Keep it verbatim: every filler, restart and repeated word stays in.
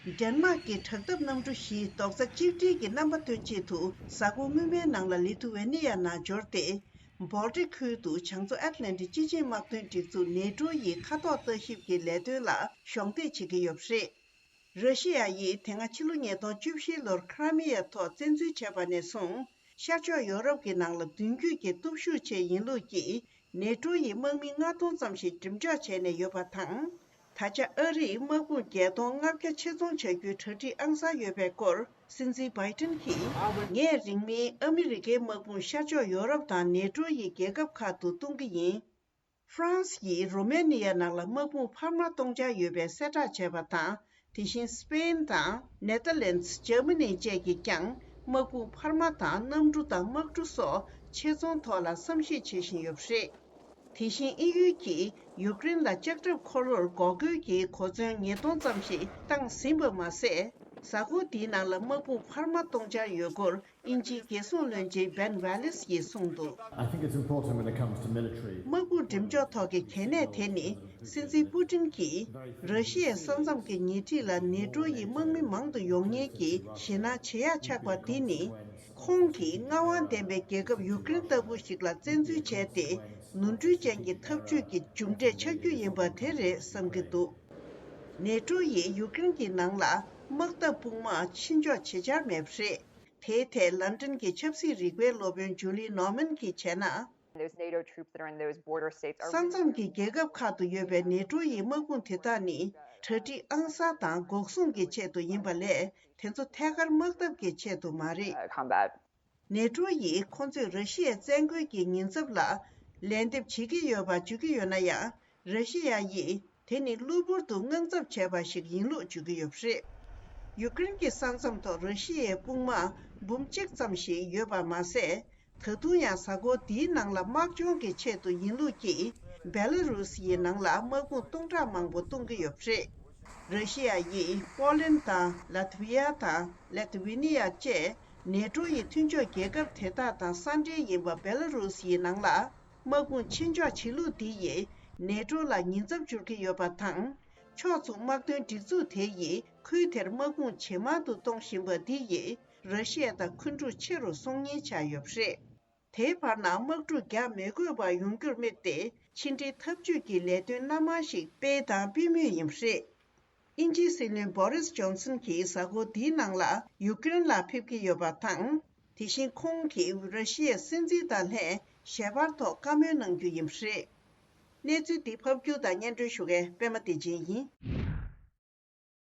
ཌེན་མཱག་གི་དྲག་འཐབ་གནམ་གྲུ་བཞི་རྡོག་རྩ་གཅིག་སྒྲིལ་གྱི་རྣམ་པ་སྟོན་ཆེད་དུ་གཟའ་འཁོར་སྔོན་མའི་ནང་ལ་ལི་ཐུ་ཝེ་ནི་ཡ་ནང་འབྱོར་ཏེ། སྦོལ་ཊིག་ཁུལ་དུ་བྱང་མཚོ་ཨེཊ་ལན་ཊིག་སྤྱི་ཆིངས་དམག་དོན་སྒྲིག་འཛུགས་ནེ་ཊོ་ཡི་མཁའ་ཐོག་ལྟ་ཞིབ་ཀྱི་ལས་དོན་ལ་གཞོགས་འདེགས་བྱེད་ཀྱི་ཡོད་པ་རེད། ར་ཤི་ཡ་ཡིས་དེ་སྔ་ཕྱི་ལོ་ཉིས་སྟོང་བཅུ་བཞི་ལོར་ཁི་ར་མི་ཡ་ཐོག་བཙན་འཛུལ་བྱས་པ་ནས་བཟུང་། ཤར་ཕྱོགས་ཡོ་རོབ་ཀྱི་ནང་ལ་མདུན་སྐྱོད་ཀྱི་སྟོབས་ཤུགས་ཆེ་ཡིན་ལུགས་ཀྱིས་ནེ་ཊོ་ཡི་དམག་མི་ལྔ་སྟོང་ཙམ་ཞིག་འགྲེམས་འཇོག་བྱས་ནས་ཡོད་པ་དང་། ད་ཆ་ཨ་རིས་དམག་དཔུང་བརྒྱད་སྟོང་ལྔ་བརྒྱ་ཆེད་རྫོང་བྱ་རྒྱུའི་གྲ་སྒྲིག་ཨང་གསར་ཡོད་པའི་སྐོར། སྲིད་འཛིན་བྷའི་ཏིན་གྱིས། ངས་རིང་མིན་ཨ་མི་རི་ཀའི་དམག་དཔུང་ཤར་ཕྱོགས་ཡོ་རོབ་དང་ནེ་ཊོ་ཡི་རྒྱལ་ཁབ་ཁག་ཏུ་གཏོང་གི་ཡིན། ཧྥ་རན་སི་ཡིས་རོ་མེ་ནི་ཡ་ནང་ལ་དམག་དཔུང་འཕར་མ་གཏོང་འཆར་ཡོད་པའི་གསལ་བསྒྲགས་བྱས་པ་དང་། དེ་བཞིན་སི་པེན་དང་ནེ་ཐར་ལན་ཛི། འཇར་མ་ནི་བཅས་ཀྱིས་ཀྱང་དམག་དཔུང་འཕར་མ་དང་གནམ་གྲུ་དང་དམག་གྲུ་སོགས་ཆེད་རྫོང་ཐོག་ལ་བསམ་གཞིག་བྱེད་བཞིན་ཡོད་པ་རེད། དེ་བཞིན་དབྱིན་ཡུལ་གྱིས་ཡུཀ་རེན་ལ་ལྕགས་ཁྲབ་འཁོར་ལོར་འགོག་རྒོལ་གྱི་གོ་མཚོན་ཉིས་སྟོང་ཙམ་ཞིག་བཏང་ཟིན་པ་མ་ཟད། གཟའ་འཁོར་འདིའི་ནང་ལ་དམག་དཔུང་འཕར་མ་གཏོང་འཆར་ཡོད་སྐོར་དབྱིན་ཇིའི་རྒྱལ་སྲུང་བློན་ཆེན་བྷེན་ཝེ་ལིས་ཡིས་གསུངས་འདུག I think it's important when it comes to military. དམག་དཔུང་འགྲེམས་འཇོག་ཐོག་གི་གལ་གནད་དེ་ནི། སྲིད་འཛིན་པུ་ཏིན་གྱིས་ར་ཤི་ཡའི་ས་མཚམས་ཀྱི་ཉེ་འཁྲིས་ལ་ནེ་ཊོ་ཡི་དམག་མི་མང་དུ་ཡོང་ཉེན་གྱི་ཞེད་སྣང་བྱེད་ཡག་ཆགས་པ་འདི་ནི། ཁོང་གིས་མངའ་དབང་ལྡན་པའི་རྒྱལ་ཁབ་ཡུཀ་རེན་ལྟ་བུ་ཞིག་ལ་བཙན་འཛུལ་བྱས་ཏེ། ནོར་འཁྲུལ་ཅན་གྱི་ཐབས་ཇུས་ཀྱི་མཇུག་འབྲས་ཆགས་རྒྱུ་ཡིན་པ་དེ་རེད་བསམ་གྱི་འདུག་ནེ་ཊོ་ཡིས་ཡུཀ་རེན་གྱི་ནང་ལ་དམག་འཐབ་དཔུང་དམག་ཕྱིར་འཇོག་བྱེད་འཆར་མེད་པ་རེད། དེའི་ཐད་ལན་ཀྲན་གྱི་ཆབ་སྲིད་རིག་པའི་སློབ་དཔོན་ཇུ་ལི་ནོར་མན་གྱིས་བྱས་ན། Those NATO troops that are in those border states are ས་མཚམས་ཀྱི་རྒྱལ་ཁབ་ཁག་ཏུ་ཡོད་པའི་ནེ་ཊོ་ཡི་དམག་དཔུང་དེ་དག་ནི་གྲ་སྒྲིག་ཨང་གསར་དང་འགོག་སྲུང་གི་ཆེད་དུ་ཡིན་པ་ལས། དེ་ཚོ་ཐད་ཀར་དམག་འཐབ་ཀྱི་ཆེད་དུ་མ་རེད། Uh, combat. ནེ་ཊོ་ཡིས་ཁོ་ཚོས་ར་ཤི་ཡའི་བཙན་རྒོལ་གྱི་ཉེན་ཚབས་ལ་ལན་འདེབས་བྱེད་ཀྱི་ཡོད་པ་བརྗོད་ཀྱི་ཡོད་ན་ཡང་། ར་ཤི་ཡ་ཡིས་དེ་ནི་གློ་བུར་དུ་དངངས་འཚབ་བྱས་པ་ཞིག་ཡིན་ལུགས་བརྗོད་ཀྱི་ཡོད་པ་རེད། ཡུཀ་རེན་གྱི་ས་མཚམས་ཐོག་ར་ཤི་ཡའི་དཔུང་དམག་འབུམ་གཅིག་ཙམ་ཞིག་ཡོད་པ་མ་ཟད། ད་དུང་ཡང་གཟའ་འཁོར་འདིའི་ནང་ལ་དམག་སྦྱོང་གི་ཆེད་དུ་ཡིན་ལུགས་ཀྱིས། བེ་ལ་རུ་སི་ཡི་ནང་ལ་དམག་དཔུང་སྟོང་ཕྲག་མང་པོ་གཏོང་གི་ཡོད་པ་རེད། ར་ཤི་ཡ་ཡིས་པོ་ལན་དང་ལ་ཐི་ཝི་ཡ་དང་ལེ་ཐི་ཝི་ནི་ཡ་བཅས་ནེ་ཊོ་ཡི་མཐུན་ཕྱོགས་རྒྱལ་ཁབ་དེ་དག་དང་ས་འབྲེལ་ཡིན་པ་བེ་ལ་རུ་སི་ཡི་ནང་ལ་དམག་དཔུང་ཕྱིར་འཇོག་བྱེད་ལུགས་འདི་ཡིས་ནེ་ཊོ་ལ་ཉེན་ཚབས་འབྱོར་གྱི་ཡོད་པ་དང་། ཕྱོགས་མཚུངས་དམག་དོན་སྒྲིག་འཛུགས་དེ་ཡིས་ཁུལ་དེར་དམག་དཔུང་ཇེ་མང་དུ་གཏོང་བཞིན་པ་འདི་ཡིས་ར་ཤི་ཡ་དང་འཁོན་འཁྲུག་ཆེ་རུ་སོང་ཉེན་ཆགས་ཡོད་པ་རེད། དེའི་བར་ན་དམག་འཁྲུག་རྒྱག་མི་དགོས་པ་ཡོང་རྒྱུར་དམིགས་ཏེ་ཕྱི་འབྲེལ་འཐབ་ཇུས་ཀྱི་ལས་དོན་སྣ་མང་ཞིག་སྤེལ་དང་སྤེལ་མུས་ཡིན་པ་རེད། དབྱིན་ཇིའི་སྲིད་བློན་བོ་རིས་ཇོན་སན་གྱིས་གཟའ་འཁོར་འདིའི་ནང་ལ་ཡུཀ་རེན་ལ་ཕེབས་ཀྱི་ཡོད་པ་དང་། དེ་བཞིན་ཁོང་གིས་ར་ཤི་ཡའི་སྲིད་འཛིན་དང་ལྷན་ཞལ་པར་ཐོག་བཀའ་མོལ་གནང་རྒྱུ་ཡིན་པ་རེད། གནས་ཚུལ་འདི་ཕབ་སྒྱུར་དང་སྙན་སྒྲོན་ཞུ་མཁན་པད་མ་བདེ་ཆེན་ཡིན།